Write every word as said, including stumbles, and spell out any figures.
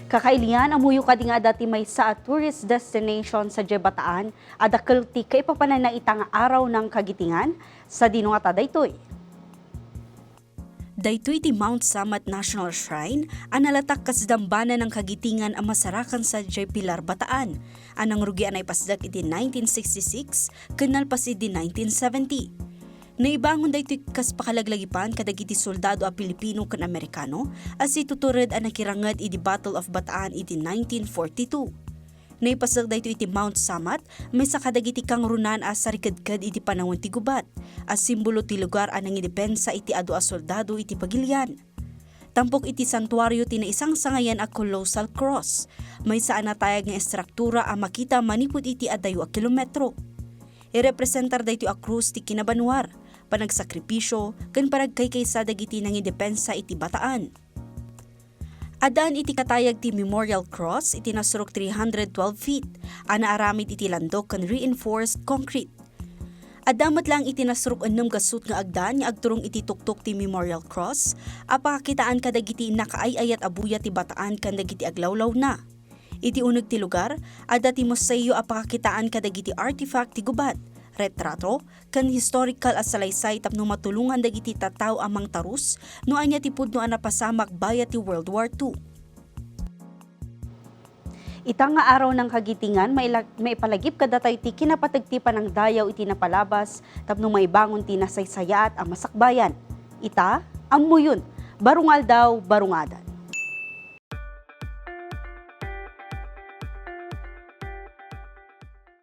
Kakailian, ammoyo kadi nga adda ti maysa a tourist destination sadiay Bataan a dakkel ti kaipapananna ita nga Araw ng Kagitingan? Sadino ngata daytoy? Daytoy ti Mount Samat National Shrine a nalatak kas dambana ng Kagitingan a masarakan sadiay Pilar, Bataan, a nangrugi a naipasdak iti nineteen sixty-six ken nalpas idi nineteen seventy. Naibangon daytoy kas pakalaglagipan kadagiti soldado a Pilipino ken Amerikano a situtured a nakiranged idi Battle of Bataan idi nineteen forty-two. Naipasdak daytoy iti Mount Samat, maysa kadagiti kangrunaan a sarikedked iti panawen ti gubat, a simbolo ti lugar a nangidepensa iti adu a soldado iti pagilian. Tampok iti santuario ti naisangsangayan a colossal cross, maysa a natayag nga estruktura a makita manipud iti adayo a kilometro. Irepresentar daytoy a krus ti kinabanwar, panagsakripisio, ken panagkaykaysa dagiti nangidepensa iti Bataan. Addaan iti katayag ti Memorial Cross iti nasurok three hundred twelve feet a naaramid iti landok ken reinforced concrete. Adda met laeng iti nasurok ennem gasut nga agdan nga agturong iti tuktok ti Memorial Cross a pakakitaan kadagiti nakaay-ayat a buya ti Bataan ken dagiti aglawlawna. Iti uneg ti lugar, adda ti museo a pakakitaan kadagiti artifact ti gubat, retrato, ken historical a salaysay tapno matulongan dagiti tattao a mangtarus no ania ti pudno a napasamak bayat ti World War two. Ita nga Araw ng Kagitingan, maila-, maipalagip kadatayo ti kinapateg ti panangdayaw iti napalabas tapno maibangon ti nasaysayaat a masakbayan. Ita, ammoyon, baro nga aldaw, baro nga adan.